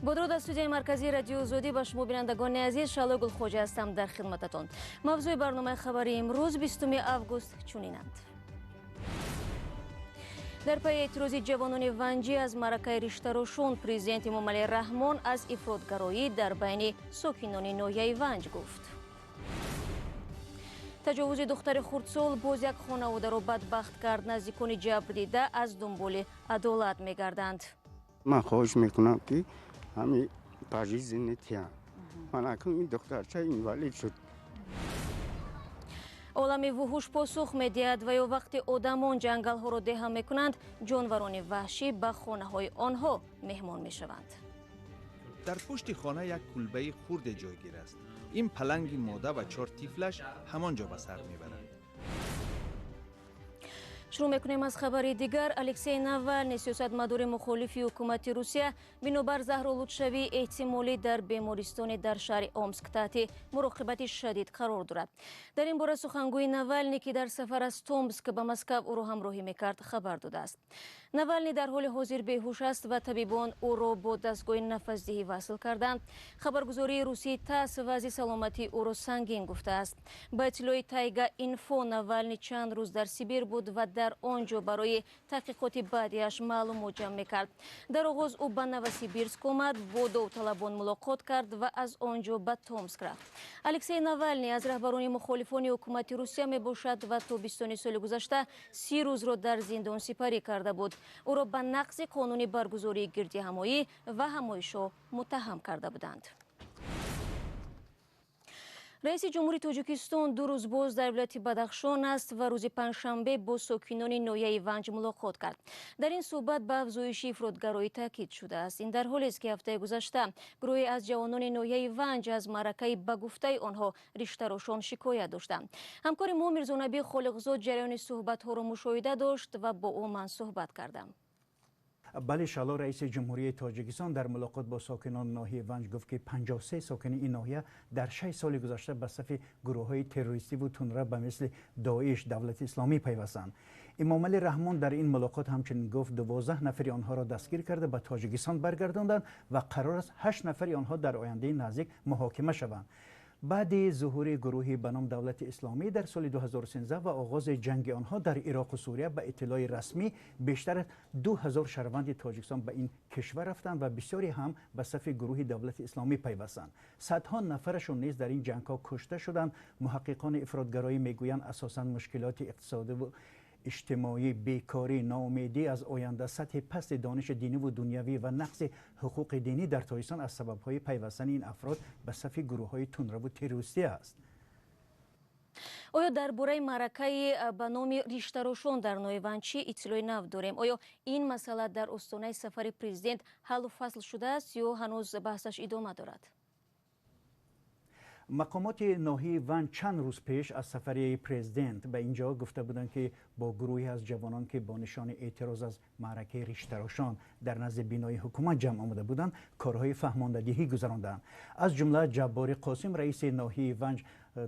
Бо дуруд аз студияи марказии Радиои Озодӣ ба шумо, бинандагони азиз. Шаҳло Гулхоҷа ҳастам дар хидмататон. Мавзӯи барномаи хабарии имрӯз, 20 август, чунинанд: дар пайи эътирози ҷавонони ванҷӣ аз маъракаи риштарошон, президент Эмомалӣ Раҳмон аз ифротгароӣ дар байни сокинони ноҳияи Ванҷ гуфт. Таҷовузи духтари хурдсол боз як хонаводаро бадбахт кард. Наздикони ҷабрдида аз дунболи адолат мегарданд. Ман хоҳиш мекунам, ки ҳамин пожизненный тиям. Ман акун ин духтарча инвалид шуд. Олами вуҳуш посух медиҳад ва ё вақте одамон ҷангалҳоро деҳа мекунанд, ҷонварони ваҳшӣ ба хонаҳои онҳо меҳмон мешаванд. Дар пушти хона як кулбаи хурде ҷойгир аст. Ин паланги мода ва чор тифлаш ҳамон ҷо ба сар мебаранд. Шурӯъ мекунем аз хабари дигар. Алексей Навални, сиёсатмадори мухолифи ҳукумати Русия, бинобар заҳролудшавии эҳтимолӣ дар бемористоне дар шаҳри Омск таҳти муроқибати шадид қарор дорад. Дар ин бора сухангӯи Навални, ки дар сафар аз Томск ба Москав ӯро ҳамроҳӣ мекард, хабар додааст. Навални дар ҳоли ҳозир беҳуш аст ва табибон ӯро бо дастгоҳи нафасдиҳӣ васл карданд. Хабаргузории русии ТАСС вазъи саломатии ӯро сангин гуфтааст. Ба иттилои Тайга Инфо, Навални чанд рӯз дар Сибир буд ва дар он ҷо барои таҳқиқоти баъдиаш маълумот ҷамъ мекард. Дар оғоз ӯ ба Новосибирск омад, бо довталабон мулоқот кард ва аз он ҷо ба Томск рафт. Алексей Навални аз раҳбарони мухолифони ҳукумати Русия мебошад ва тобистони соли гузашта 30 рӯзро дар зиндон сипарӣ карда буд. Ӯро ба нақзи қонуни баргузории гирдиҳамоӣ ва ҳамоишҳо муттаҳам карда буданд. Раиси ҷумҳури Тоҷикистон 2 рӯз боз дар вилояти Бадахшон аст ва рӯзи панҷшанбе бо сокинони ноҳияи Ванҷ мулоқот кард. Дар ин суҳбат ба афзоиши ифротгароӣ таъкид шудааст. Ин дар ҳолест, ки ҳафтаи гузашта гурӯҳе аз ҷавонони ноҳияи Ванҷ аз маъракаи, ба гуфтаи онҳо, риштарошон шикоят доштанд. Ҳамкори мо Мирзонабӣ Холиқзод ҷараёни суҳбатҳоро мушоҳида дошт ва бо ӯ ман суҳбат кардам. Бале, Шаҳло, раиси ҷумҳурии Тоҷикистон дар мулоқот бо сокинони ноҳияи Ванҷ гуфт, ки 53 сокини ин ноҳия дар 6 соли гузашта ба сафи гурӯҳҳои террористиву тундрав ба мисли Доиш, Давлати Исломӣ пайвастанд. Эмомалӣ Раҳмон дар ин мулоқот ҳамчунин гуфт, 12 нафари онҳоро дастгир карда, ба Тоҷикистон баргардонданд ва қарор аст ҳашт нафари онҳо дар ояндаи наздик муҳокима шаванд. Баъди зуҳури гурӯҳи ба ном Давлати Исломӣ дар соли 2013 ва оғози ҷанги онҳо дар Ироқу Сурия, ба иттилои расмӣ, бештар аз 2000 шаҳрванди Тоҷикистон ба ин кишвар рафтанд ва бисёре ҳам ба сафи гурӯҳи Давлати Исломӣ пайвастанд. Садҳо нафарашон низ дар ин ҷангҳо кушта шуданд. Муҳаққиқони ифротгароӣ мегӯянд, асосан мушкилоти иқтисодиву иҷтимоӣ, бекорӣ, ноумедӣ аз оянда, сатҳи пасти дониши диниву дунявӣ ва нақзи ҳуқуқи динӣ дар Тоҷикистон аз сабабҳои пайвастани ин афрод ба сафи гурӯҳҳои тундраву террористӣ аст. Оё дар бораи маъракаи ба номи риштарошон дар ноҳияи Ванҷ чӣ иттилои нав дорем? Оё ин масъала дар остонаи сафари президент ҳаллу фасл шудааст ё ҳанӯз баҳсаш идома дорад? Мақомоти ноҳияи Ванҷ чанд рӯз пеш аз сафари президент ба ин ҷо гуфта буданд, ки бо гурӯҳе аз ҷавонон, ки бо нишони эътироз аз маъракаи риштарошон дар назди бинои ҳукумат ҷамъ омада буданд, корҳои фаҳмондадиҳӣ гузаронданд. Аз ҷумла Ҷаббори Қосим, раиси ноҳияи Ванҷ,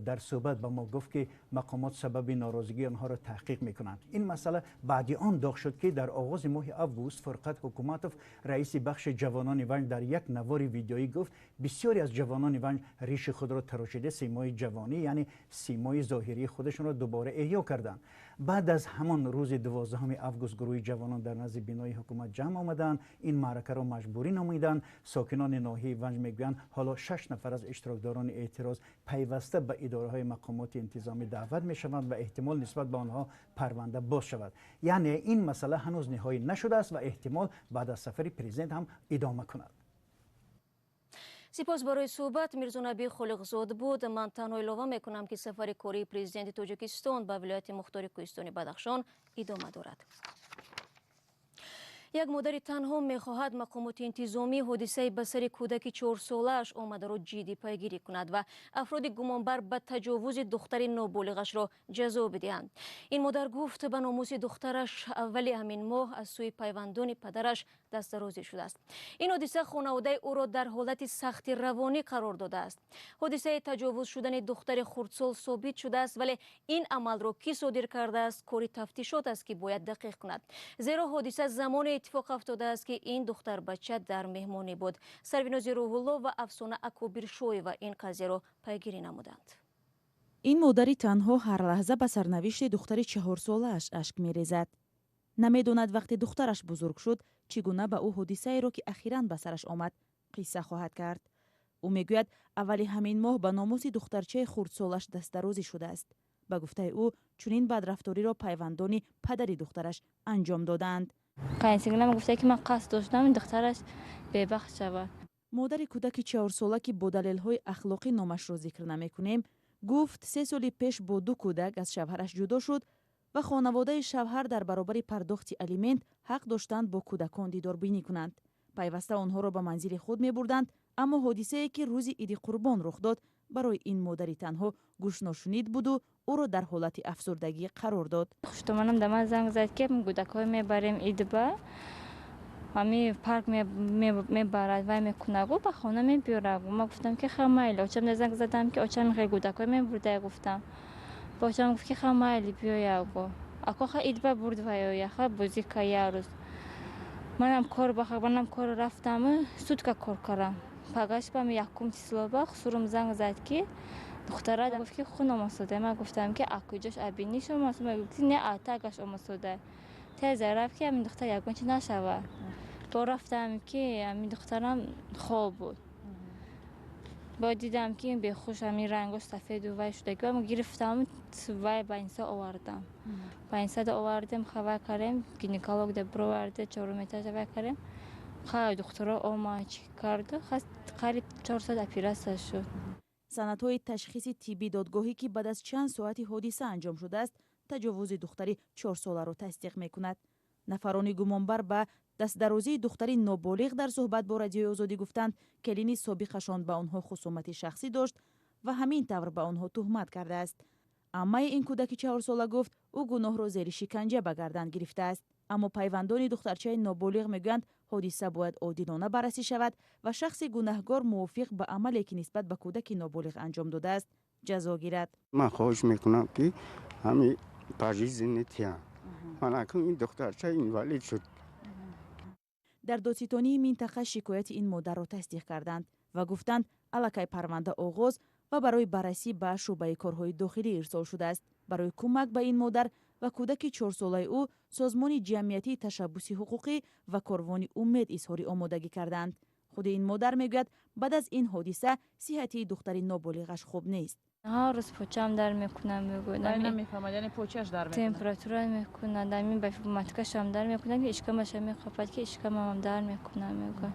дар суҳбат ба мо гуфт, ки мақомот сабаби норозигии онҳоро таҳқиқ мекунанд. Ин масъала баъди он доғ шуд, ки дар оғози моҳи август Фурқат Ҳукуматов, раиси бахши ҷавонони Ванҷ, дар як навори видеоӣ гуфт, бисёре аз ҷавонони Ванҷ риши худро тарошида, симои ҷавонӣ, яъне симои зоҳирии худашонро дубора эҳё карданд. Баъд аз ҳамон рӯзи 12 август гурӯҳи ҷавонон дар назди бинои ҳукумат ҷамъ омаданд, ин маъракаро маҷбурӣ номиданд. Сокинони ноҳияи Ванҷ мегӯянд, ҳоло шаш нафар аз иштирокдорони эътироз пайваста ба идораҳои мақомоти интизомӣ даъват мешаванд ва эҳтимол нисбат ба онҳо парванда боз шавад. Яъне ин масъала ҳанӯз ниҳоӣ нашудааст ва эҳтимол баъд аз сафари президент ҳам идома кунад. Сипос барои суҳбат. Мирзонабӣ Холиқзод буд. Ман танҳо илова мекунам, ки сафари кории президенти Тоҷикистон ба вилояти мухтори кӯҳистони Бадахшон идома дорад. Як модари танҳо мехоҳад мақомоти интизомӣ ҳодисаи ба сари кӯдаки 4-солааш омадаро ҷиддӣ пайгирӣ кунад ва афроди гумонбар ба таҷовузи духтари ноболиғашро ҷазо бидиҳанд. Ин модар гуфт, ба номуси духтараш аввали ҳамин моҳ аз сӯи пайвандони падараш дастдарозӣ шудааст. Ин ҳодиса хонаводаи ӯро дар ҳолати сахти равонӣ қарор додааст. Ҳодисаи таҷовуз шудани духтари хурдсол собит шудааст, вале ин амалро кӣ содир кардааст, кори тафтишот аст, ки бояд дақиқ кунад, зеро ҳодиса замоне Иттифоқ афтодааст, ки ин духтарбача дар меҳмонӣ буд. Сарвинози Рӯҳулло ва Афсона Акобиршоева ин қазияро пайгирӣ намуданд. Ин модари танҳо ҳар лаҳза ба сарнавишти духтари 4-солааш ашк мерезад. Намедонад, вақте духтараш бузург шуд, чӣ гуна ба ӯ ҳодисаеро, ки ахиран ба сараш омад, қисса хоҳад кард. Ӯ мегӯяд, аввали ҳамин моҳ ба номуси духтарчаи хурдсолаш дастдарозӣ шудааст. Ба гуфтаи ӯ, чунин бадрафториро пайвандони падари духтараш анҷом додаанд. Қайнсингилам гуфта, ки ман қасд доштам, духтараш бебахт шавад. Модари кӯдаки 4-сола, ки бо далелҳои ахлоқӣ номашро зикр намекунем, гуфт, 3 соли пеш бо ду кӯдак аз шавҳараш ҷудо шуд ва хонаводаи шавҳар дар баробари пардохти алимент ҳақ доштанд бо кӯдакон дидорбинӣ кунанд. Пайваста онҳоро ба манзили худ мебурданд, аммо ҳодисае, ки рӯзи Иди Қурбон рух дод, барои ин модари танҳо гӯшношунид буду ӯро дар ҳолати афсурдагӣ қарор дод. Хуштоманам да ман занг зад, ки кӯдакҳо мебарем идба, ҳами парк мебарад, вай мекунагу ба хона мебиёрагу. Ма гуфтам, ки ха, майли. Очам да занг задам, ки очам хел кӯдакҳо мебурдая, гуфтам. Ба очам гуфт, ки ха, майли, биёягу. Ако ха идба бурд ваёя, ха бозӣ ка як рӯз. Манам кор манам кор рафтам, сутка кор кардам. Пагаш ба якум число ба хусурум занг зад, ки духтара гуфт, ки хун омасода. Ман гуфтам, ки акуҷош абиниш омасода? Гуфт, не, атагаш омасода. Теза рафт, ки ҳамин духтар ягон чи нашавад. Бо рафтам, ки ҳамин духтарам хоб буд. Бо дидам, ки бехуш, ҳамин рангош сафеду вай шудаги. Гирифтам, вай ба инсо овардам, ба инсада овардем, хабар кардем, гинеколог да бироварде, чорум этажа вай кардем. Ха, духтуро омад, чӣ карду, қариб 4 соат оператсия шуд. Санадҳои ташхиси тиббӣ додгоҳӣ, ки баъд аз чанд соати ҳодиса анҷом шудааст, таҷовузи духтари 4-соларо тасдиқ мекунад. Нафарони гумонбар ба дастдарозии духтари ноболиғ дар суҳбат бо Радиои Озодӣ гуфтанд, келини собиқашон ба онҳо хусумати шахсӣ дошт ва ҳамин тавр ба онҳо туҳмат кардааст. Аммаи ин кӯдаки 4-сола гуфт, ӯ гуноҳро зери шиканҷа ба гардан гирифтааст. Аммо пайвандони духтарчаи ноболиғ мегӯянд, ҳодиса бояд одилона баррасӣ шавад ва шахси гунаҳгор мувофиқ ба амале, ки нисбат ба кӯдаки ноболиғ анҷом додааст, ҷазо гирад. Ман хоҳиш мекунам, ки ҳами пожизненный тиям. Ман акун ин духтарча инвалид шуд. Дар додситонии минтақа шикояти ин модарро тасдиқ карданд ва гуфтанд, аллакай парванда оғоз ва барои баррасӣ ба шӯъбаи корҳои дохилӣ ирсол шудааст. Барои кӯмак ба ин модар ва кӯдаки 4-солаи ӯ Созмони ҷамъиятии ташаббуси ҳуқуқӣ ва Корвони умед изҳори омодагӣ карданд. Худи ин модар мегӯяд, баъд аз ин ҳодиса сиҳатии духтари ноболиғаш хуб нест. Ҳар рӯз почаам дар мекунам, мегӯяд, температура мекунад, ҳамин ба маткашам дар мекунад, ки ишкамаша мехапад, ки ишкамамам дар мекунад, мегӯяд.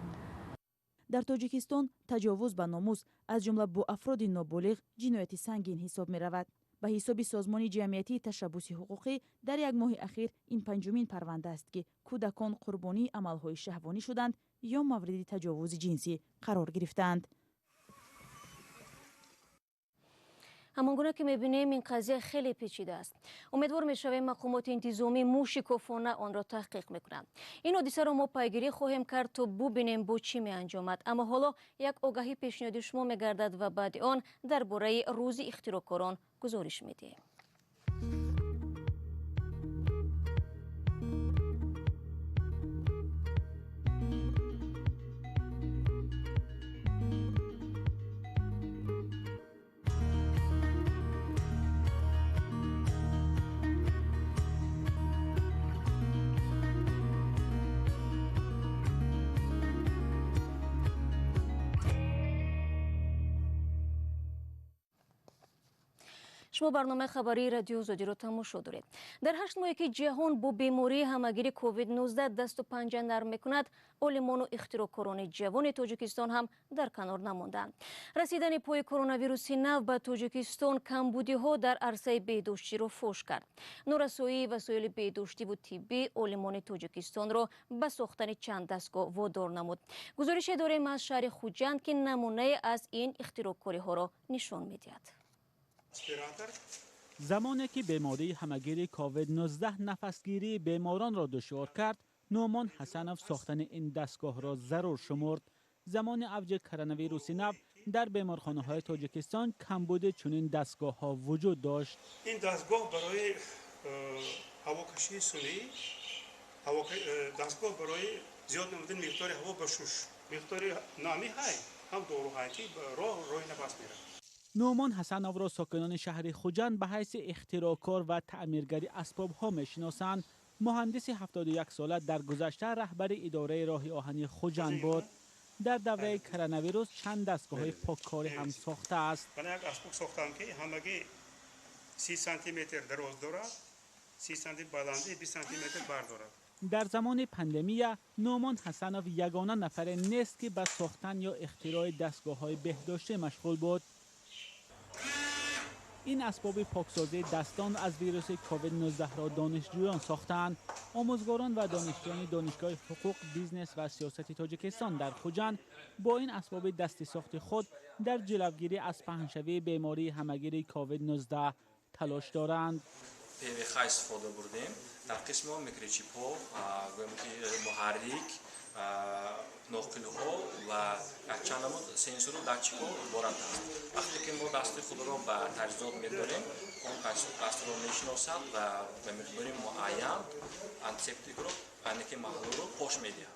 Дар Тоҷикистон таҷовуз ба номус, аз ҷумла бо афроди ноболиғ, ҷинояти сангин ҳисоб меравад. Ба ҳисоби Созмони ҷамъиятии ташаббуси ҳуқуқӣ, дар як моҳи ахир ин панҷумин парванда аст, ки кӯдакон қурбонии амалҳои шаҳвонӣ шуданд ё мавриди таҷовузи ҷинсӣ қарор гирифтаанд. Ҳамон гуна ки мебинем, ин қазия хеле печида аст. Умедвор мешавем, мақомоти интизомӣ мушикофона онро таҳқиқ мекунанд. Ин ҳодисаро мо пайгирӣ хоҳем кард, то бубинем, бо чӣ меанҷомад. Аммо ҳоло як огаҳӣ пешниҳоди шумо мегардад ва баъди он дар бораи Рӯзи ихтироъкорон гузориш медиҳем. Шумо барномаи хабарии Радиои Озодиро тамошо доред. Дар 8 моҳе, ки ҷаҳон бо бемории ҳамагири COVID-19 дасту панҷа нарм мекунад, олимону ихтироъкорони ҷавони Тоҷикистон ҳам дар канор намонданд. Расидани пои коронавируси нав ба Тоҷикистон камбудиҳо дар арсаи беҳдоштиро фош кард. Норасоии васоили беҳдоштиву тиббӣ олимони Тоҷикистонро ба сохтани чанд дастгоҳ водор намуд. Гузорише дорем аз шаҳри Хуҷанд, ки намунае аз ин ихтироъкориҳоро нишон медиҳад. Замоне ки бемории ҳамагири COVID-19 нафасгирии беморонро душвор кард, Нуъмон Ҳасанов сохтани ин дастгоҳро зарур шумурд. Замони авҷи коронавируси нав дар беморхонаҳои Тоҷикистон камбуди чунин дастгоҳҳо вуҷуд дошт. Ин дастгоҳ барои ҳавокашии сунъӣ Дастгоҳ барои зиёд намудани миқдори ҳаво ба шуш. Миқдори нами ҳай, ҳам дору ҳай, ки роҳи нафас меравад. Нӯъмон Ҳасановро сокинони шаҳри Хуҷанд ба ҳайси ихтироъкор ва таъмиргари асбобҳо мешиносанд. Муҳандиси 71-сола дар гузашта раҳбари идораи роҳи оҳани Хуҷанд буд. Дар давраи коронавирус чанд дастгоҳҳои поккорӣ ҳам сохтааст. Ман як асбоб сохтам, ки ҳамагӣ 30 сантиметр дароз дорад, 30 сантиметр баландӣ, 20 сантиметр бар дорад. Дар замони пандемия Нӯъмон Ҳасанов ягона нафаре нест, ки ба сохтан ё ихтирои дастгоҳҳои беҳдоштӣ машғул буд. Ин асбоби поксозии дастон аз вируси ковид-19-ро донишҷӯён сохтаанд. Омӯзгорон ва донишҷӯёни Донишгоҳи ҳуқуқ, бизнес ва сиёсати Тоҷикистон дар Хуҷанд бо ин асбоби дастисохти худ дар ҷилавгирӣ аз паҳншавии бемории ҳамагири ковид-19 талош доранд. ПВХ истифода бурдем. Дар қисми он микрочипҳо, гӯем ки муҳаррик, ноқилҳо ва якчанд намуд сенсору датчикҳо иборат аст. Вақте ки мо дасти худро ба таҷҳизот медорем, он дастро мешиносад ва ба миқдори муайян антисептикро, яъне ки маҳлулро пош медиҳад.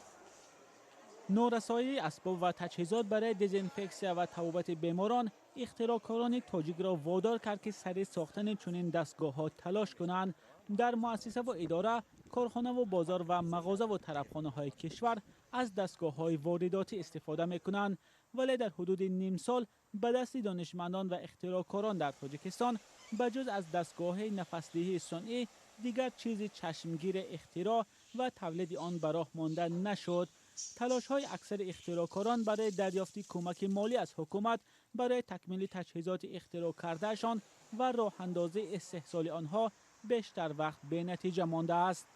Норасоии асбоб ва таҷҳизот барои дезинфексия ва табобати беморон ихтироъкорони тоҷикро водор кард, ки сари сохтани чунин дастгоҳҳо талош кунанд. Дар муассисаву идора, корхонаву бозор ва мағозаву тарабхонаҳои кишвар аз дастгоҳҳои воридотӣ истифода мекунанд, вале дар ҳудуди ним сол ба дасти донишмандон ва ихтироъкорон дар Тоҷикистон ба ҷуз аз дастгоҳи нафасдиҳии сунъӣ дигар чизи чашмгири ихтироъ ва тавлиди он ба роҳ монда нашуд. Талошҳои аксари ихтироъкорон барои дарёфти кӯмаки молӣ аз ҳукумат барои такмили таҷҳизоти ихтироъ кардаашон ва роҳандозии истеҳсоли онҳо бештар вақт бенатиҷа мондааст.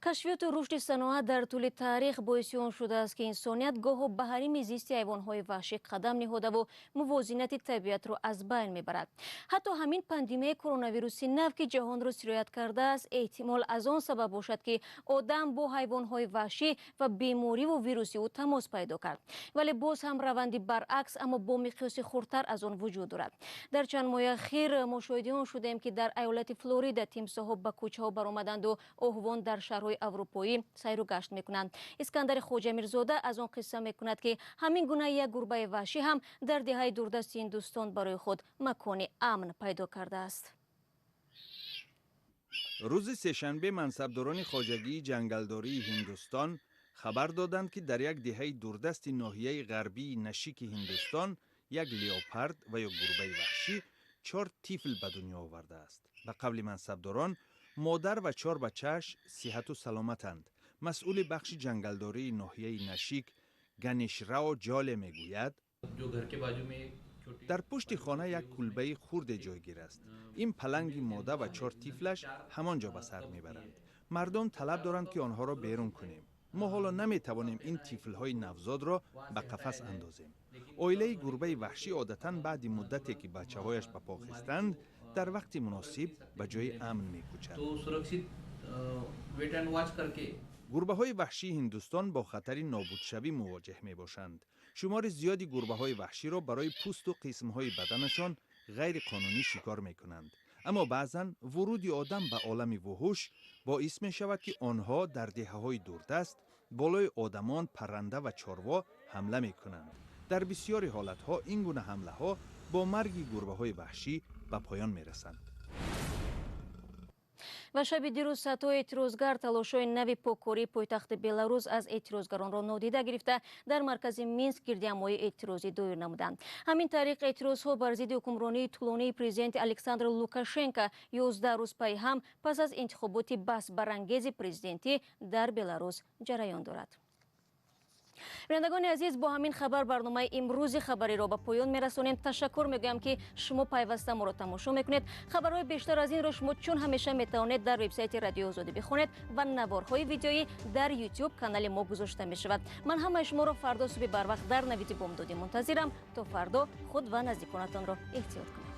Кашфиёту рушди саноат дар тӯли таърих боиси он шудааст, ки инсоният гоҳо ба ҳарими зисти ҳайвонҳои ваҳшӣ қадам ниҳодаву мувозинати табиатро аз байн мебарад. Ҳатто ҳамин пандемияи коронавируси нав, ки ҷаҳонро сироят кардааст, эҳтимол аз он сабаб бошад, ки одам бо ҳайвонҳои ваҳшӣ ва бемориву вируси ӯ тамос пайдо кард. Вале боз ҳам раванди баръакс, аммо бо миқёси хурдтар аз он вуҷуд дорад. Дар чанд моҳи ахир мо шоҳиди он шудем, ки дар айолати Флорида тимсоҳҳо ба кӯчаҳо баромаданду оҳувон дар шаҳрҳои аврупоӣ сайру гашт мекунанд. Искандари Хоҷамирзода аз он қисса мекунад, ки ҳамин гуна як гурбаи ваҳшӣ ҳам дар деҳаи дурдасти Ҳиндустон барои худ макони амн пайдо кардааст. Рӯзи сешанбе мансабдорони хоҷагии ҷангалдории Ҳиндустон хабар доданд, ки дар як деҳаи дурдасти ноҳияи ғарбии Нашики Ҳиндустон як леопард ва ё гурбаи ваҳшӣ 4 тифл ба дунё овардааст. Ба қавли мансабдорон, модар ва 4 бачааш сиҳату саломатанд. Масъули бахши ҷангалдории ноҳияи Нашик Ганешрао Ҷоле мегӯяд: дар пушти хона як кулбаи хурде ҷойгир аст. Ин паланги мода ва 4 тифлаш ҳамон ҷо ба сар мебаранд. Мардум талаб доранд, ки онҳоро берун кунем. Мо ҳоло наметавонем ин тифлҳои навзодро ба қафас андозем. Оилаи гурбаи ваҳшӣ одатан баъди муддате, ки бачаҳояш ба по хестанд, дар вақти муносиб ба ҷои амн мекӯчад. Гурбаҳои ваҳшии Ҳиндустон бо хатари нобудшавӣ мувоҷеҳ мебошанд. Шумори зиёди гурбаҳои ваҳширо барои пӯсту қисмҳои баданашон ғайриқонунӣ шикор мекунанд. Аммо баъзан вуруди одам ба олами вуҳуш боис мешавад, ки онҳо дар деҳаҳои дурдаст болои одамон, парранда ва чорво ҳамла мекунанд. Дар бисёри ҳолатҳо ин гуна ҳамлаҳо бо марги гурбаҳои ваҳшӣ ба поён мерасанд. Ва шаби дирӯз садҳо эътирозгар талошҳои нави поккории пойтахти Беларус аз эътирозгаронро нодида гирифта, дар маркази Минск гирдиҳамоии эътирозӣ доир намуданд. Ҳамин тариқ эътирозҳо бар зидди ҳукмронии тӯлонии президенти Александр Лукашенко 11 рӯз паи ҳам пас аз интихоботи баҳсбарангези президентӣ дар Беларус ҷараён дорад. Бинандагони азиз, бо ҳамин хабар барномаи имрӯзи хабариро ба поён мерасонем. Ташаккур мегӯям, ки шумо пайваста моро тамошо мекунед. Хабарҳои бештар аз инро шумо чун ҳамеша метавонед дар вебсайти Радиои Озодӣ бихонед ва наворҳои видеоӣ дар YouTube канали мо гузошта мешавад. Ман ҳамаи шуморо фардо субҳи барвақт дар навиди бомдодӣ мунтазирам. То фардо худ ва наздиконатонро эҳтиёт кунед.